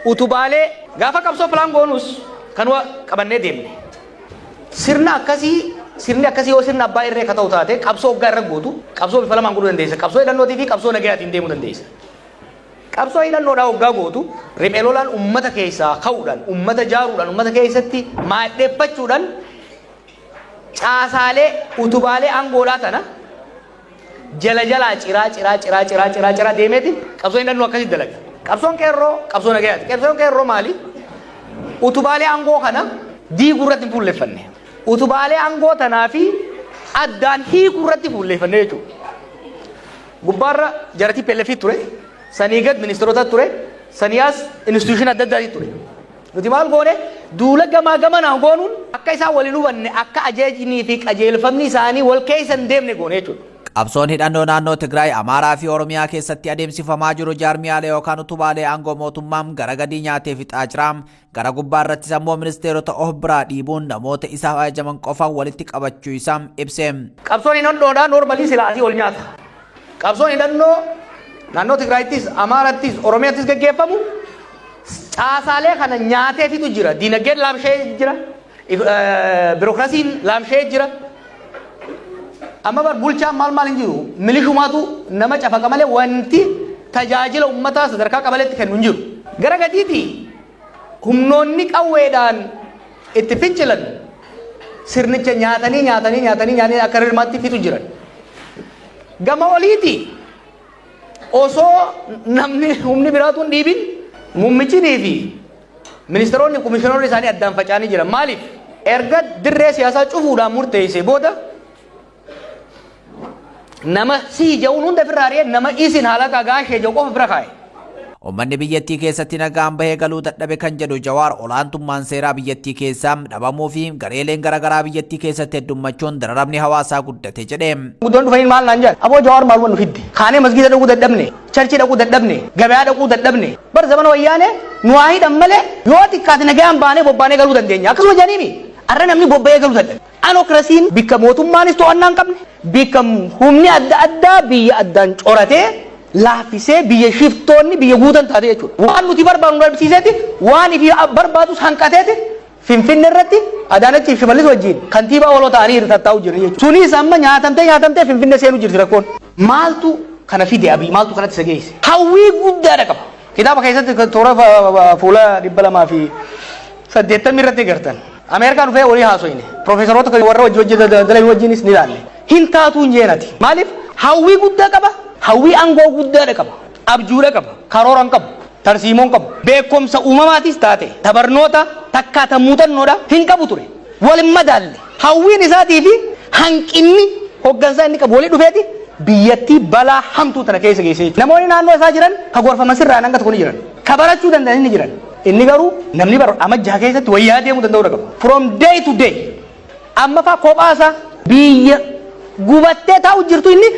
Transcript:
Utubaalee gaafa qabsoo plan goonus kanuma qabannee deemne. Sirna akkasii, sirni akkasii yoo sirna abbaa irree ka ta'u taate, qabsoo hoggaa irra gootu qabsoo bifa lamaan godhuu dandeessa. Qabsoo hidhannootii fi qabsoo nagayaatiin deemuu dandeessa. Qabsoo hidhannoodhaa hoggaa gootu riphee lolaan ummata keessaa ka'uudhaan, ummata jaaruudhaan, ummata keessatti maadheeffachuudhaan caasaalee utubaalee aangoodhaa tana jala jalaa ciraa ciraa ciraa ciraa ciraa ciraa deemeeti qabsoo hidhannoo akkasitti dalaga. Qabsoon qeerroo qabsoo nagayaati. Qabsoon qeerroo maali? Utubaalee aangoo kana diiguu irratti hin fuulleffanne. Utubaalee aangoo tanaa fi addaan hiikuu irratti fuulleffanne jechuudha. Gubbaarra jara TPLF ture, sanii gad ministeerota ture, sanii as institution adda addaati ture. Nuti maal goone? Duula gamaa gamanaan goonuun akka isaan waliin hubanne, akka ajajnii fi qajeelfamni isaanii wal keessa hin deemne goone jechuudha. Qabsoon hidhannoo naannoo Tigraay, Amaaraa fi Oromiyaa keessatti adeemsifamaa jiru jaarmiyaalee yookaan utubaalee aangoo mootummaa gara gadii nyaatee fixaa jira. Gara gubbaa irrattis ammoo ministeerota of biraa dhiibuun namoota isaaf ajajaman qofaan walitti qabachuu isaa ibse. Qabsoon hidhannoodhaa normally silaa asii ol nyaata. Qabsoon hidhannoo naannoo Tigraayittis, Amaarattis, Oromiyaattis gaggeeffamu caasaalee kana nyaatee fixu jira. Diinagdeen laamshee jira. Birookiraasiin laamshee jira. Amma bar bulchaan maal maal hin jiru. Milishumaatu nama cafaqa malee wanti tajaajila uummataa sadarkaa qabaleetti kennu hin jiru. Gara gadiiti humnoonni qawweedhaan itti fincilan sirnicha nyaatanii nyaatanii nyaatanii nyaatanii akka rirmaatti fixu jiran. Gama oliiti osoo namni humni biraatu hin dhiibin muummichinii fi ministeeronni, komishiinoonni isaanii addaan faca'anii jiran. Maaliif? Erga dirree siyaasaa cufuudhaan murteessee booda nama si ja'uun hunda ofirraa ari'ee nama isin haala gaashee jiru qofa bira kaa'e. Uummanni biyyattii keessatti nagaan bahee galuu dadhabe kan jedhu Jawaar, olaantummaan seeraa biyyattii keessaa dhabamuu fi gareeleen garaagaraa biyyattii keessatti heddummachuun dararamni hawaasaa guddate jedhe. Guddoon dhufanii maal naan jedhan? "Aboo Jawaar, maal nu fidde? Kaanee masgiida dhaquu dadhabne, church dhaquu dadhabne, gabayaa dhaquu dadhabne. Bar zamana Wayyaane nu waa hidhan malee yoo xiqqaate nagaan baanee bobbaanee galuu dandeenya." Akkasuma jedhaniimi. Arra namni bobba'ee galuu dadhabe. Anocracy-n bikka mootummaanis to'annaa hin qabne, bikka humni adda addaa biyya addaan coratee laaffisee biyya shiftoonni biyya guutan taate jechuudha. Waan nuti barbaadnu nu dhabsiiseeti, waan ifii barbaadus hanqateeti Finfinne irratti Adaanachii fi Shimallis wajjin kantiibaa waloo ta'anii tattaa'u jiru jechuudha. Sunis amma nyaatamtee nyaatamtee Finfinne seenuu jirti rakkoon. Maaltu kana fide Abiy? Maaltu kanatti isa geesse? Hawwii guddaadha qaba. Kitaaba keessatti toora fuula 280 irratti gartan. Ameerikaa dhufee walii haasoyne. Profeesaroota warra wajji hojii dalagan wajjinis ni ilaalle. Hin taatu hin jeenati. Maaliif? Hawwii guddaa qaba. Hawwii aangoo guddaadha qaba. Abjuudha qaba. Karoora hin qabu. Tarsiimoo hin qabu. Beekumsa uumamaatis taate tabarnoota takkaa ta muuxannoodha hin qabu ture. Wal hin madaalle. Hawwiin isaatii fi hanqinni hoggansaa inni qabu walii dhufeeti biyyattii balaa hamtuu tana keessa geesse jechuudha. Namoonni naannoo isaa jiran ka gorfaman sirraan hanga tokko ni jiran. Ka barachuu danda'an ni jiran. Inni garuu namni baru amajjaa keessatti wayyaa deemuu danda'uu qaba. From day to day amma faa kophaa isaa biyya gubattee taa'u jirtu inni.